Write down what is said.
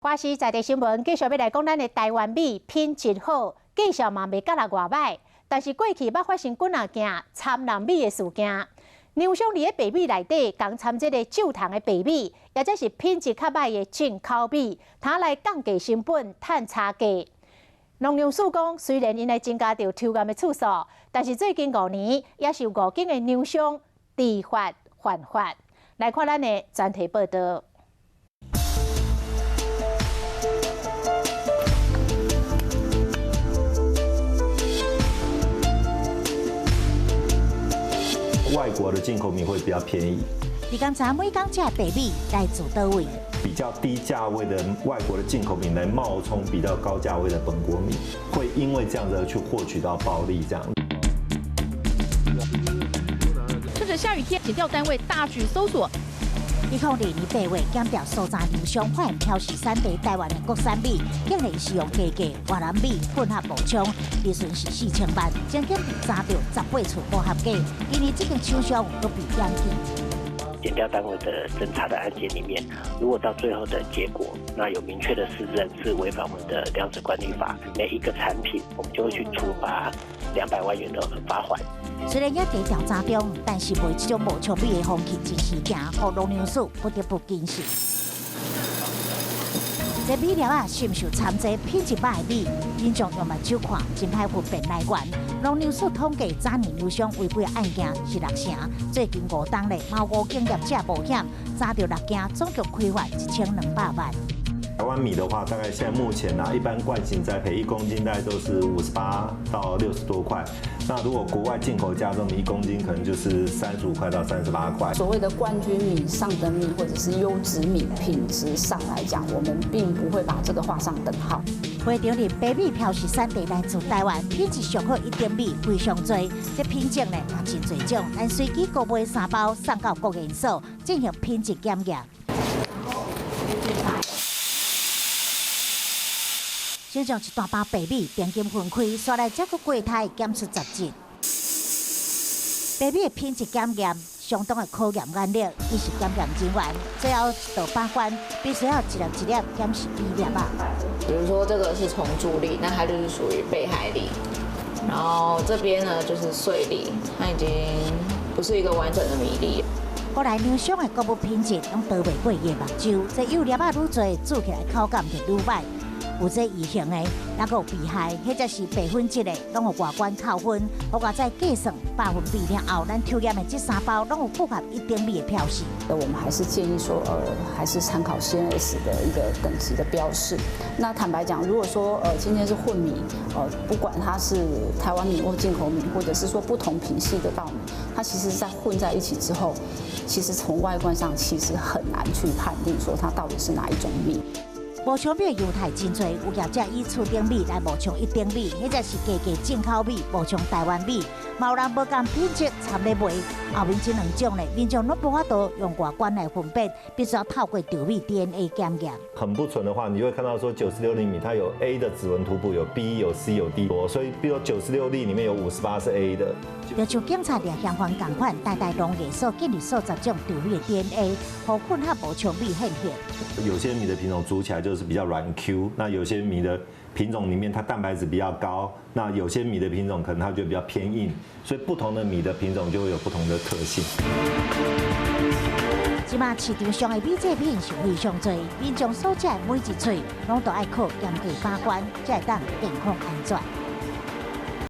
華視在地新聞繼續欲來講咱的台灣米品質好，價數嘛袂甲人偌䆀。但是過去捌發生幾若件摻人米的事件，糧商佇咧白米內底仝摻這个蛀蟲的白米，抑者是品質較䆀的進口米，通來降低成本、趁差價。農糧署講，雖然𪜶來增加著抽驗的次數，但是最近5年也是有五間的糧商知法犯法。來看咱的專題報導。外國的進口米會比較便宜。你檢查每工這白米來自佗位？比較低價位的外國的進口米來冒充比較高價位的本國米，會因為這樣子去獲取到暴利，這樣。趁著下雨天，檢調單位大舉搜索。2002年8月，檢調搜查糧商發現標示產地台灣的國產米，竟然是用低價越南米混合冒充，利潤是4000萬，整整被查著18處無合格。今年這間廠商閣被檢舉。檢調單位的偵查的案件裡面，如果到最後的結果，那有明確的事證是違反我們的糧食管理法，每一個產品我們就會去處罰200萬元的罰款。雖然猶佇調查中，但是賣這種冒充米的風氣真時行，予農糧署不得不謹慎。這米粒仔是毋是有摻這品質䆀的米？民眾用目睭看，真歹分辨來源。農糧署統計，早年糧商違規案件是六成，最近5冬咧，嘛有五間業者冒險查著六件，總共開罰1200萬。台灣米的話，大概現在目前呢，一般慣行栽培1公斤大概都是58到60多塊。那如果國外進口加州米1公斤可能就是35塊到38塊。所謂的冠軍米、上等米或者是優質米，品質上來講，我們並不會把這個畫上等號。會場裡白米標示產地來自台灣，品質上好一等米非常濟，這品種呢嘛真濟種，咱隨機各買三包送到國研所進行品質檢驗。先將一大包白米平均分開，煞來再閣過篩檢出雜質。白米的品質檢驗相當的考驗眼力，伊是檢驗人員，最後一道把關，必須要一粒一粒檢視米粒仔。比如說這個是蟲蛀粒，那它就是屬於被害粒。然後這邊呢就是碎粒，它已經不是一個完整的米粒。後來糧商的穀物品質攏逃袂過伊的目睭，這幼粒仔愈濟，煮起來口感就愈䆀。有這異形的，抑閣有被害，或者是白粉質的，攏予外觀扣分。不過在計算百分比了後，咱抽驗的這三包攏有符合一等米的標示。我們還是建議說，還是參考 CNS 的一個等級的標示。那坦白講，如果說今天是混米，不管它是台灣米或進口米，或者是說不同品系的稻米，它其實在混在一起之後，其實從外觀上其實很難去判定說它到底是哪一種米。冒充米的樣態真濟，有業者以次等米來冒充一等米，或者是低價進口米冒充台灣米，嘛有人無仝品質摻咧賣。後面這兩種咧，民眾攏無法度用外觀來分辨，必須要透過稻米 DNA 檢驗。很不純的話，你會看到說96粒米，它有 A 的指紋圖譜，有 B、有 C、有 D，所以比如96粒裡面有58是 A 的。就像警察掠嫌犯仝款，台大農研所建立數十種稻米的 DNA，予混合冒充米現形。有些米的品種煮起來就是比較軟 Q，那有些米的品種裡面它蛋白質比較高，那有些米的品種可能它就比較偏硬，所以不同的米的品種就會有不同的特性。這馬市場上的米製品是非常濟，民眾所食的每一喙，攏都愛靠嚴格把關，才會當健康安全。